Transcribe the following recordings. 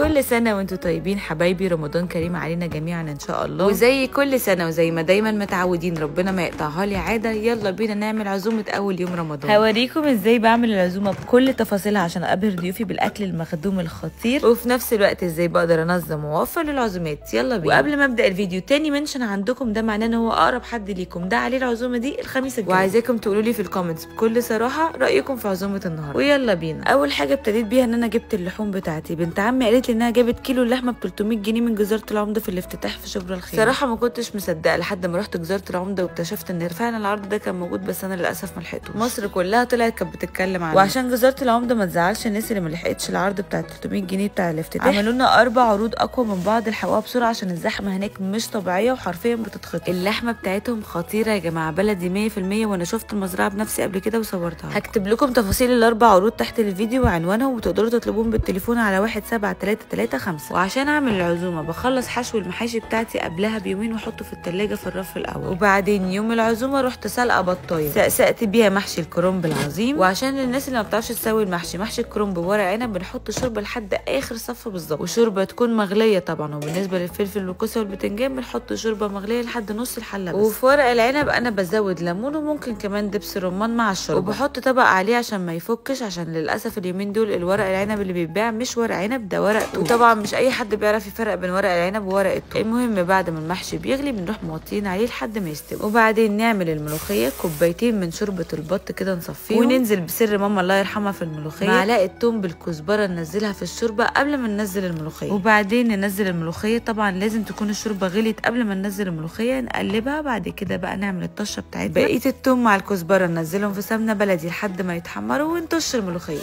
كل سنة وانتم طيبين حبايبي، رمضان كريم علينا جميعا ان شاء الله. وزي كل سنة وزي ما دايما متعودين، ربنا ما يقطعها لي عادة. يلا بينا نعمل عزومة اول يوم رمضان. هوريكم ازاي بعمل العزومة بكل تفاصيلها عشان ابهر ضيوفي بالاكل المخدوم الخطير، وفي نفس الوقت ازاي بقدر انظم واوفر للعزومات. يلا بينا. وقبل ما ابدا الفيديو، تاني mention عندكم ده معناه ان هو اقرب حد ليكم، ده عليه العزومة دي الخميس الجاي، وعايزاكم تقولوا لي في ال comments بكل صراحة رايكم في عزومة النهارده. ويلا بينا. اول حاجة ابتديت بيها ان انا جبت اللحوم بتاعتي. بنت عمي قالت لي انها جابت كيلو اللحمة ب 300 جنيه من جزاره العمدة في الافتتاح في شبرا الخيمة. صراحة ما كنتش مصدقه لحد ما رحت جزاره العمدة واكتشفت ان فعلا العرض ده كان موجود، بس انا للاسف ما لحقتوش. مصر كلها طلعت كانت بتتكلم عنه. وعشان جزاره العمدة ما تزعلش الناس اللي ما لحقتش العرض بتاع 300 جنيه بتاع الافتتاح، عملوا لنا 4 عروض اقوى من بعض. الحقوها بسرعة عشان الزحمة هناك مش طبيعية وحرفيا بتتخطف. اللحمة بتاعتهم خطيرة يا جماعة، بلدي 100%، وانا شفت المزرعة بنفسي قبل كده وصورتها. هكتب لكم تفاصيل الاربع عروض تحت الفيديو وعنوانهم، وتقدروا تطلبوهم بالتليفون على 17335. وعشان اعمل العزومة بخلص حشو المحاشي بتاعتي قبلها بيومين واحطه في التلاجة في الرف الاول. وبعدين يوم العزومة رحت سلقه بطايه سقسقت بيها محشي الكرنب العظيم. وعشان الناس اللي ما بتعرفش تسوي المحشي، محشي الكرنب بورق عنب بنحط شوربة لحد اخر صف بالظبط، وشوربه تكون مغليه طبعا. وبالنسبة للفلفل والكوسه والبتنجان بنحط شوربة مغليه لحد نص الحلة بس. وفي ورق العنب انا بزود ليمون وممكن كمان دبس رمان مع الشوربة، وبحط طبق عليه عشان ما يفكش، عشان للاسف اليومين دول الورق العنب اللي بيتباع مش ورق عنب، ده ورق توت. وطبعا مش اي حد بيعرف يفرق بين ورق العنب وورق التوت. المهم بعد ما المحشي بيغلي بنروح موطيين عليه لحد ما يستوي. وبعدين نعمل الملوخية، كوبايتين من شوربة البط كده نصفيهم، وننزل بسر ماما الله يرحمها في الملوخية، معلقه توم بالكزبره ننزلها في الشوربة قبل ما ننزل الملوخية. وبعدين ننزل الملوخية، طبعا لازم تكون الشوربة غليت قبل ما ننزل الملوخية، نقلبها. بعد كده بقى نعمل الطشه بتاعتنا، بقية التوم مع الكزبره ننزلهم في سمنه بلدي لحد ما يتحمروا، ونطش الملوخية.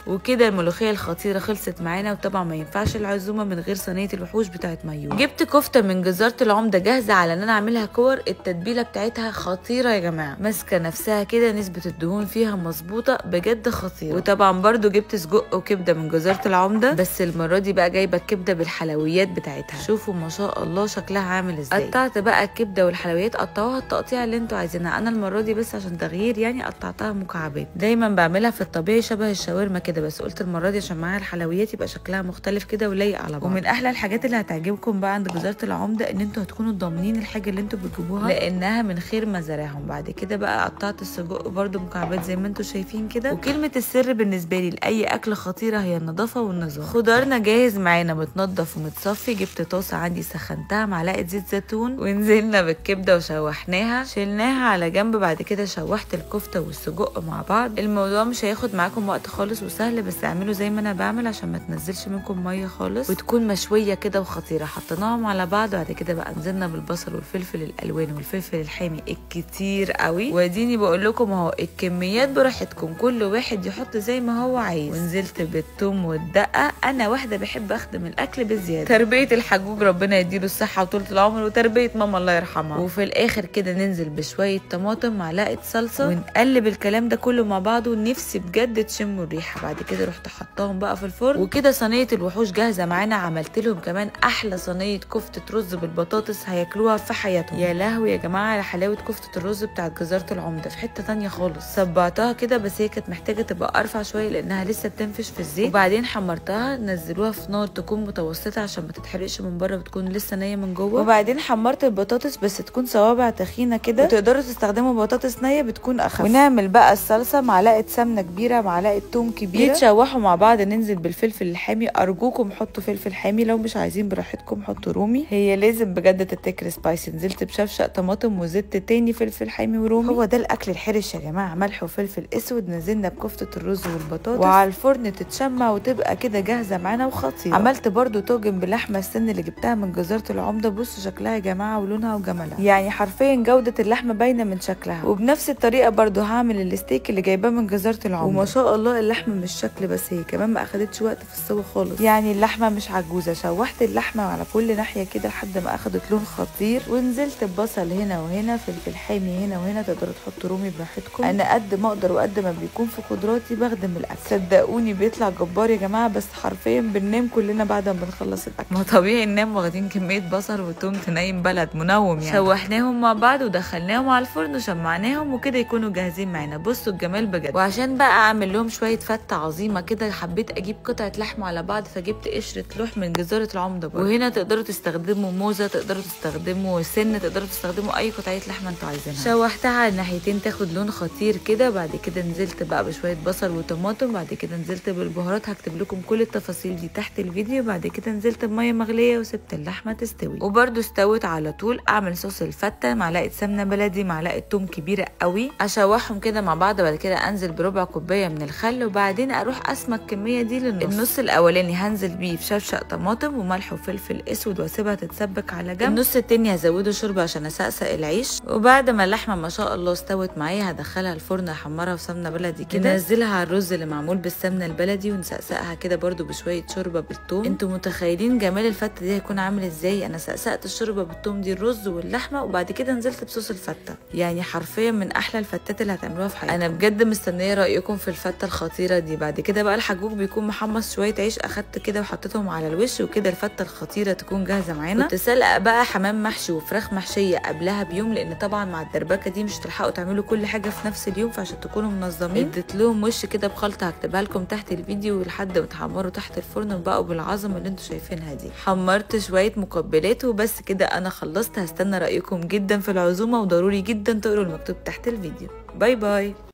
وكده الملوخية الخطيرة خلصت معانا. وطبعا ما ينفعش العزومة من غير صينية الوحوش بتاعت مايو. جبت كفته من جزاره العمدة جاهزة على ان انا اعملها كور. التتبيله بتاعتها خطيرة يا جماعة، ماسكه نفسها كده، نسبه الدهون فيها مظبوطة بجد خطيرة. وطبعا برده جبت سجق وكبده من جزاره العمدة، بس المرة دي بقى جايبه الكبده بالحلويات بتاعتها. شوفوا ما شاء الله شكلها عامل ازاي. قطعت بقى الكبده والحلويات، قطعوها التقطيع اللي انتوا عايزينها. انا المرة دي بس عشان تغيير يعني قطعتها مكعبات، دايما بعملها في الطبيعي شبه الشاورما كده، بس قلت المرة دي عشان معاها الحلويات يبقى شكلها مختلف كده ولايق على بعض. ومن احلى الحاجات اللي هتعجبكم بقى عند جزاره العمدة ان انتوا هتكونوا ضامنين الحاجة اللي انتوا بتجيبوها لانها من خير مزارعهم. بعد كده بقى قطعت السجق برده مكعبات زي ما انتوا شايفين كده. وكلمه السر بالنسبة لي لاي اكل خطيرة هي النظافة والنظام. خضارنا جاهز معانا متنضف ومتصفي. جبت طاسه عندي سخنتها، معلقه زيت زيتون، ونزلنا بالكبده وشوحناها، شلناها على جنب. بعد كده شوحت الكفتة والسجق مع بعض. الموضوع مش هياخد معاكم وقت خالص وسهل، بس اعملوا زي ما انا بعمل عشان ما تنزلش منكم مية خالص وتكون مشوية كده وخطيرة. حطيناهم على بعض. وبعد كده بقى نزلنا بالبصل والفلفل الالوان والفلفل الحامي الكتير قوي. واديني بقول لكم اهو الكميات براحتكم، كل واحد يحط زي ما هو عايز. ونزلت بالثوم والدقه. انا واحدة بحب اخدم الاكل بالزيادة، تربيه الحجوج ربنا يديله الصحة وطولة العمر، وتربيه ماما الله يرحمها. وفي الاخر كده ننزل بشوية طماطم، معلقه صلصه، ونقلب الكلام ده كله مع بعضه. نفسي بجد تشموا الريحة. بعد كده رحت حطاهم بقى في الفرن. وكده صينية الوحوش جاهزة معانا. عملت لهم كمان احلى صينية كفته رز بالبطاطس هياكلوها في حياتهم. يا لهوي يا جماعة على حلاوة كفته الرز بتاعت جزاره العمدة، في حتة تانية خالص. صبعتها كده، بس هي كانت محتاجه تبقى ارفع شوية لانها لسه بتنفش في الزيت. وبعدين حمرتها، نزلوها في نار تكون متوسطه عشان ما تتحرقش من بره وتكون لسه نيه من جوه. وبعدين حمرت البطاطس بس تكون صوابع تخينة كده، وتقدروا تستخدموا بطاطس نيه بتكون اخف. ونعمل بقى الصلصه، معلقه سمنه كبيرة، معلقه توم كبيرة، يتشوحوا مع بعض. ننزل بالفلفل الحامي، ارجوكم حطوا فلفل حامي، لو مش عايزين براحتكم حطوا رومي، هي لازم بجد تتاكل spicy. نزلت بشفشق طماطم وزدت تاني فلفل حامي ورومي. هو ده الاكل الحرش يا جماعة، ملح وفلفل اسود. نزلنا بكفته الرز والبطاطس، وعلى الفرن تتشمع وتبقى كده جاهزة معانا وخطيرة. عملت برده طاجن بلحمه السن اللي جبتها من جزاره العمدة. بصوا شكلها يا جماعة ولونها وجمالها، يعني حرفيا جوده اللحمة باينة من شكلها. وبنفس الطريقة برده هعمل الستيك اللي جايباه من جزاره العمدة. وما شاء الله اللحمة مش شكل بس، هي كمان ما اخدتش وقت في السوا خالص، يعني اللحمة مش عجوزه. شوحت اللحمة على كل ناحية كده لحد ما اخدت لون خطير. ونزلت ببصل هنا وهنا، فلفل حامي هنا وهنا، تقدروا تحطوا رومي براحتكم. انا قد ما اقدر وقد ما بيكون في قدراتي بخدم الاكل، صدقوني بيطلع جبار يا جماعة. بس حرفيا بننام كلنا بعد ما بنخلص الاكل، ما طبيعي ننام واخدين كمية بصل وتوم تنيم بلد منوم يعني. شوحناهم مع بعض ودخلناهم على الفرن وشمعناهم وكده يكونوا جاهزين معانا. بصوا الجمال بجد. وعشان بقى اعمل لهم شوية فته فته عظيمة كده، حبيت اجيب قطعه لحمه على بعض، فجبت قشرة لوح من جزاره العمدة برضه. وهنا تقدروا تستخدموا موزة، تقدروا تستخدموا سن، تقدروا تستخدموا اي قطعية لحمه انتوا عايزينها. شوحتها على الناحيتين تاخد لون خطير كده. بعد كده نزلت بقى بشوية بصل وطماطم، بعد كده نزلت بالبهارات، هكتب لكم كل التفاصيل دي تحت الفيديو. بعد كده نزلت بميه مغليه وسبت اللحمة تستوي، وبرده استوت على طول. اعمل صوص الفته، معلقه سمنه بلدي، معلقه توم كبيرة قوي، اشوحهم كده مع بعض. بعد كده انزل بربع كوباية من الخل، وبعدين اروح اسمك الكمية دي للنص. النص الاولاني هنزل بيه في شفشق طماطم وملح وفلفل اسود واسيبها تتسبك على جنب. النص التاني هزوده شوربة عشان اسقسق العيش. وبعد ما اللحمة ما شاء الله استوت معايا هدخلها الفرن، احمرها في سمنه بلدي كده، ننزلها على الرز اللي معمول بالسمنه البلدي، ونسقسقها كده برده بشوية شوربة بالثوم. انتوا متخيلين جمال الفته دي هيكون عامل ازاي؟ انا سقسقت الشوربة بالثوم دي الرز واللحمة، وبعد كده نزلت بصوص الفته. يعني حرفيا من احلى الفتات اللي هتعملوها في حياتكم. انا بجد مستنيه رايكم في الفته الخطيرة دي. بعد كده بقى الحجوج بيكون محمص شوية عيش، اخدت كده وحطيتهم على الوش، وكده الفته الخطيرة تكون جاهزة معانا. كنت سلقه بقى حمام محشي وفراخ محشيه قبلها بيوم، لان طبعا مع الدربكه دي مش هتلحقوا تعملوا كل حاجة في نفس اليوم، فعشان تكونوا منظمين اديت لهم وش كده بخلطه هكتبها لكم تحت الفيديو، لحد ما تحمروا تحت الفرن وبقوا بالعظمة اللي انتوا شايفينها دي. حمرت شوية مقبلات وبس كده انا خلصت. هستنى رايكم جدا في العزومة، وضروري جدا تقروا المكتوب تحت الفيديو. bye bye.